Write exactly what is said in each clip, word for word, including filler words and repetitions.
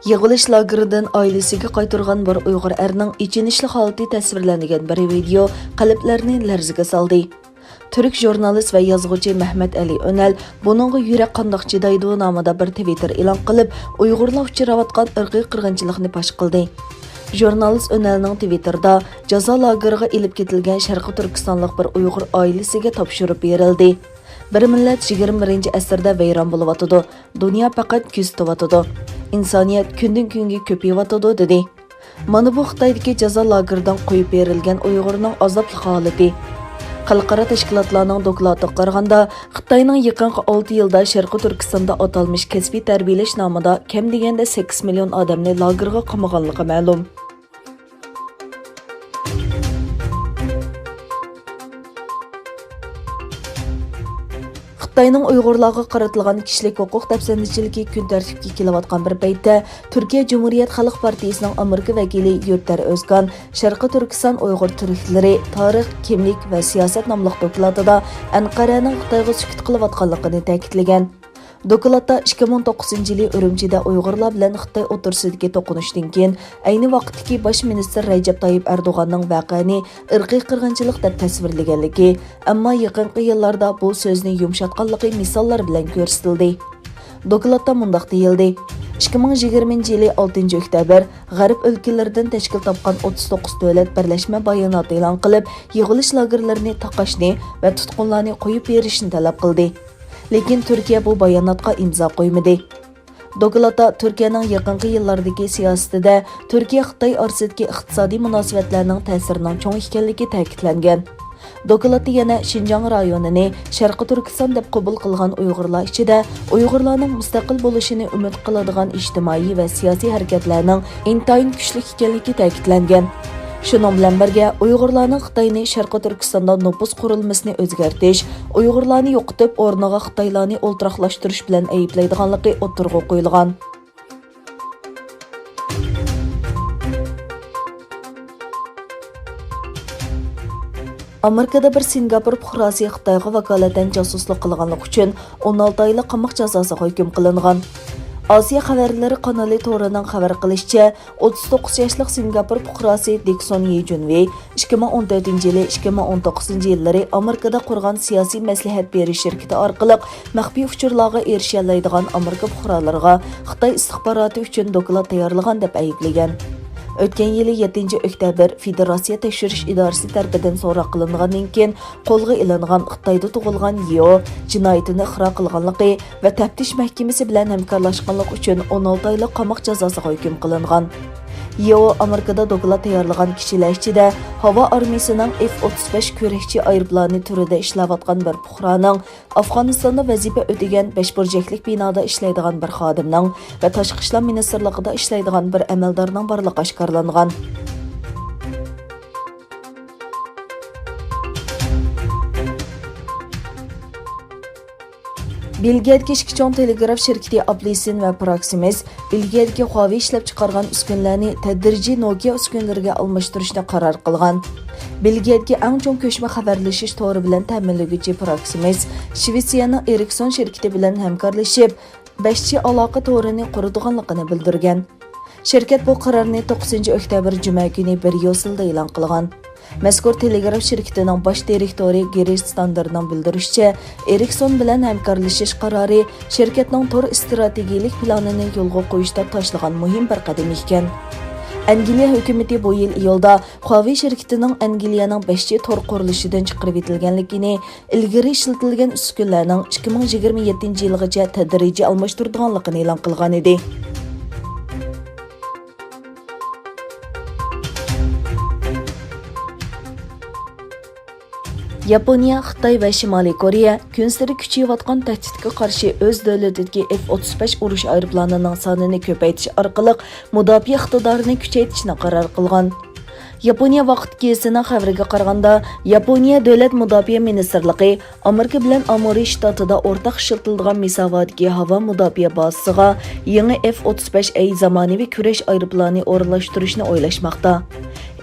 يىغىلىش لاگېرىدىن ئائىلىسىگە قايتۇرغان بىر ئۇيغۇر ئەرنىڭ ئېچىنىشلىق ھالىتى تەسۋىرلەنگەن بىر ۋىدېئو قەلبلەرنى لەرزىگە سالدى. تۈرك ژۇرنالىست ۋە يازغۇچى مەھمەت ئەلى ئۆنەل بۇنىڭغا يۈرەك قانداق چىدايدۇ نامىدا بىر تىۋىتتېر ئېلان قىلىپ، ئۇيغۇرلار ئۇچراۋاتقان ئىرقىي قىرغىنچىلىقنى پاش قىلدى. ژۇرنالىست ئۆنەلنىڭ تىۋىتتېرىدا جازا لاگېرىغا ئېلىپ كېتىلگەن شەرقىي تۈركىستانلىق بىر ئۇيغۇر ئائىلىسىگە تاپشۇرۇپ بېرىلدى. بىر مىللەت يىگىرمە بىرىنچى ئەسىردە ۋەيران بولۇۋاتىدۇ. دۇنيا پەقەت كۆزىتىۋاتىدۇ. ئىنسانىيەت كۈندىن-كۈنگە كۆپىيىۋاتىدۇ، دېدى. مانا بۇ خىتايدىكى جازا لاگېرىدىن قويۇپ بېرىلگەن ئۇيغۇرنىڭ ئازابلىق ھالىتى. خەلقئارا تەشكىلاتلارنىڭ دوكلاتىغا قارىغاندا، خىتاينىڭ يېقىنقى ئالتە يىلدا شەرقىي تۈركىستاندا ئاتالمىش كەسپىي تەربىيەلەش نامىدا كەم دېگەندە سەككىز مىليون ئادەمنى لاگېرغا قامىغانلىقى مەلۇم. خىتاينىڭ ئۇيغۇرلارغا قارىتىلغان كىشىلىك ھوقۇق دەپسەندىچىلىكى كۈن تەرتىپكە كېلىۋاتقان بىر پەيتتە، تۈركىيە جۇمھۇرىيەت خەلق پارتىيىسىنىڭ ئامېرىكا ۋەكىلى يۇرتەر ئۆزكان شەرقىي تۈركىستان ئۇيغۇر تۈركلىرى، تارىخ، كىملىك ۋە سىياسەت ناملىق دوكلاتىدا ئەنقەرەنىڭ خىتايغا سۈكۈت قىلىۋاتقانلىقىنى تەكىتلىگەن. دوكلاتتا ئىككى مىڭ توققۇزىنچى يىلى ئۈرۈمچىدە ئۇيغۇرلار بىلەن خىتاي ئوتتۇرىسىدىكى توقۇنۇشتىن كېيىن، ئەينى ۋاقىتتىكى باش مىنىستىر رەجەپ تايىپ ئەردوغاننىڭ ۋەقەنى ئىرقىي قىرغىنچىلىق دەپ تەسۋىرلىگەنلىكى، ئەمما يېقىنقى يىللاردا بۇ سۆزنى يۇمشاتقانلىقى مىساللار بىلەن كۆرسىتىلدى. دوكلاتتا مۇنداق دېيىلدى: ئىككى مىڭ يىگىرمىنچى يىلى ئالتىنچى ئۆكتەبىر غەرب ئۆلكىلىرىدىن تەشكىل تاپقان ئوتتۇز توققۇز دۆلەت بىرلەشمە بايانات ئېلان قىلىپ، يىغىلىش لاگېرلىرىنى تاقاشنى ۋە تۇتقۇنلارنى قويۇپ بېرىشنى تەلەپ قىلدى. لېكىن تۈركىيە بۇ باياناتقا ئىمزا قويمىدى. دوكلاتتا تۈركىيەنىڭ يېقىنقى يىللاردىكى سىياسىتىدە تۈركىيە-خىتاي ئارىسىدىكى ئىقتىسادىي مۇناسىۋەتلەرنىڭ تەسىرىنىڭ چوڭ ئىكەنلىكى تەكىتلەنگەن. دوكلاتتا يەنە شىنجاڭ رايونىنى شەرقىي تۈركىستان دەپ قوبۇل قىلغان ئۇيغۇرلار ئىچىدە ئۇيغۇرلارنىڭ مۇستەقىل بولۇشىنى ئۈمىد قىلىدىغان ئىجتىمائىي ۋە سىياسىي ھەرىكەتلەرنىڭ ئىنتايىن كۈچلۈك ئىكەنلىكى تەكىتلەنگەن. شۇنىڭ بىلەن بىرگە، ئۇيغۇرلارنىڭ خىتاينى شەرقىي تۈركىستاندا نوپۇس قۇرۇلمىسىنى ئۆزگەرتىش، ئۇيغۇرلارنى يوقىتىپ، ئورنىغا خىتايلارنى ئولتۇراقلاشتۇرۇش بىلەن ئەيىبلەيدىغانلىقى ئوتتۇرىغا قويۇلغان. ئامېرىكىدا بىر سىنگاپور پۇقراسى خىتايغا ۋاكالىتەن جاسۇسلۇق قىلغانلىقى ئۈچۈن ئون ئالتە ئايلىق قاماق جازاسىغا ھۆكۈم قىلىنغان. ئاسىيا خەۋەرلىرى قانىلى تورىنىڭ خەۋەر قىلىشىچە، ئوتتۇز توققۇز ياشلىق سىنگاپور پۇقراسى دىكسون يى جۈنۋېي ئىككى مىڭ ئون تۆتىنچى يىلى، ئىككى مىڭ ئون توققۇزىنچى يىللىرى ئامېرىكىدا قۇرغان سىياسىي مەسلىھەت بېرىش شىركىتى ئارقىلىق مەخپىي ئۇچۇرلارغا ئېرىشەلەيدىغان ئامېرىكا پۇقرالىرىغا خىتاي ئىستىخباراتى ئۈچۈن دوكلات تەييارلىغان دەپ ئەيىبلىگەن. ئۆتكەن يىلى يەتتىنچى ئۆكتەبىر فېدېراتسىيە تەكشۈرۈش ئىدارىسى تەرىپىدىن سوراق قىلىنغاندىن كېيىن، قولغا ئېلىنغان خىتايدا تۇغۇلغان يېئو جىنايىتىنى ئىقرار قىلغانلىقى ۋە تەپتىش مەھكىمىسى بىلەن ھەمكارلاشقانلىقى ئۈچۈن ئون ئالتە ئايلىق قاماق جازاسىغا ھۆكۈم قىلىنغان. يېئو ئامېرىكىدا دوكلات تەييارلىغان كىشىلەر ئىچىدە ھاۋا ئارمىيىسىنىڭ ئېف ئوتتۇز بەش كۈرەشچى ئايروپىلانى تۈرىدە ئىشلەۋاتقان بىر پۇقرانىڭ ئافغانىستاندا ۋەزىپە ئۆتىگەن بەش بۇرجەكلىك بىنادا ئىشلەيدىغان بىر خادىمنىڭ ۋە تاشقى ئىشلار مىنىستىرلىقىدا ئىشلەيدىغان بىر ئەمەلدارنىڭ بارلىقى ئاشكارىلانغان. بېلگىيەدىكى ئىككى چوڭ تېلېگراف شىركىتى ئابلىسىن ۋە پراكسىمىس بېلگىيەدىكى خۇاۋېي ئىشلەپچىقارغان ئۈسكۈنىلەرنى تەدرىجىي نوكىيا ئۈسكۈنىلىرىگە ئالماشتۇرۇشنى قارار قىلغان. بېلگىيەدىكى ئەڭ چوڭ كۆچمە خەۋەرلىشىش تورى بىلەن تەمىنلىگۈچى پراكسىمىس شىۋېتسىيەنىڭ ئېرىكسون شىركىتى بىلەن ھەمكارلىشىپ، بەش جى ئالاقە تورىنى قۇرىدىغانلىقىنى بىلدۈرگەن. شىركەت بۇ قارارنى توققۇزىنچى ئۆكتەبىر جۈمە كۈنى بىر يوسۇلدا ئېلان قىلغان. مەزكۇر تېلېگراف شىركىتىنىڭ باش دىرېكتورى گېررى ستاندېرنىڭ بىلدۈرۈشىچە، ئېرىكسون بىلەن ھەمكارلىشىش قارارى شىركەتنىڭ تور ئىستراتېگىيىلىك پىلانىنى يولغا قويۇشتا تاشلىغان مۇھىم بىر قەدەم ئىكەن. ئەنگلىيە ھۆكۈمىتى بۇ يىل ئىيۇلدا خۇاۋېي شىركىتىنىڭ ئەنگلىيەنىڭ بەش جى تور قۇرۇلۇشىدىن چىقىرىۋېتىلگەنلىكىنى، ئىلگىرى ئىشلىتىلگەن ئۈسكۈنىلەرنىڭ ئىككى مىڭ يىگىرمە يەتتىنچى يىلغىچە تەدرىجىي ئالماشتۇرىدىغانلىقىنى ئېلان قىلغانىدى. ياپونىيە، خىتاي ۋە شىمالىي كورېيە كۈنسېرى كۈچىيىۋاتقان تەھدىتكە قارشى ئۆز دۆلىتىدىكى ئېف ئوتتۇز بەش ئۇرۇش ئايروپىلانىنىڭ سانىنى كۆپەيتىش ئارقىلىق مۇداپىئە ئىقتىدارىنى كۈچەيتىشنى قارار قىلغان. ياپونىيە ۋاقىت گېزىتىنىڭ خەۋىرىگە قارىغاندا، ياپونىيە دۆلەت مۇداپىئە مىنىستىرلىقى ئامېرىكا بىلەن ئامۇرى شتاتىدا ئورتاق ئىشلىتىلىدىغان مىساۋادىكى ھاۋا مۇداپىئە بازىسىغا يېڭى ئېف ئوتتۇز بەش ئەي زامانىۋى كۈرەش ئايروپىلانى ئورۇنلاشتۇرۇشنى ئويلاشماقتا.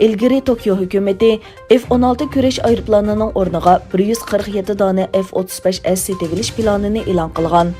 ئىلگىرى توكيو ھۆكۈمىتى ئېف ئون ئالتە كۈرەش ئايروپىلانىنىڭ ئورنىغا بىر يۈز قىرىق يەتتە دانە ئېف ئوتتۇز بەش ئەس سېتىۋېلىش پىلانىنى ئېلان قىلغان.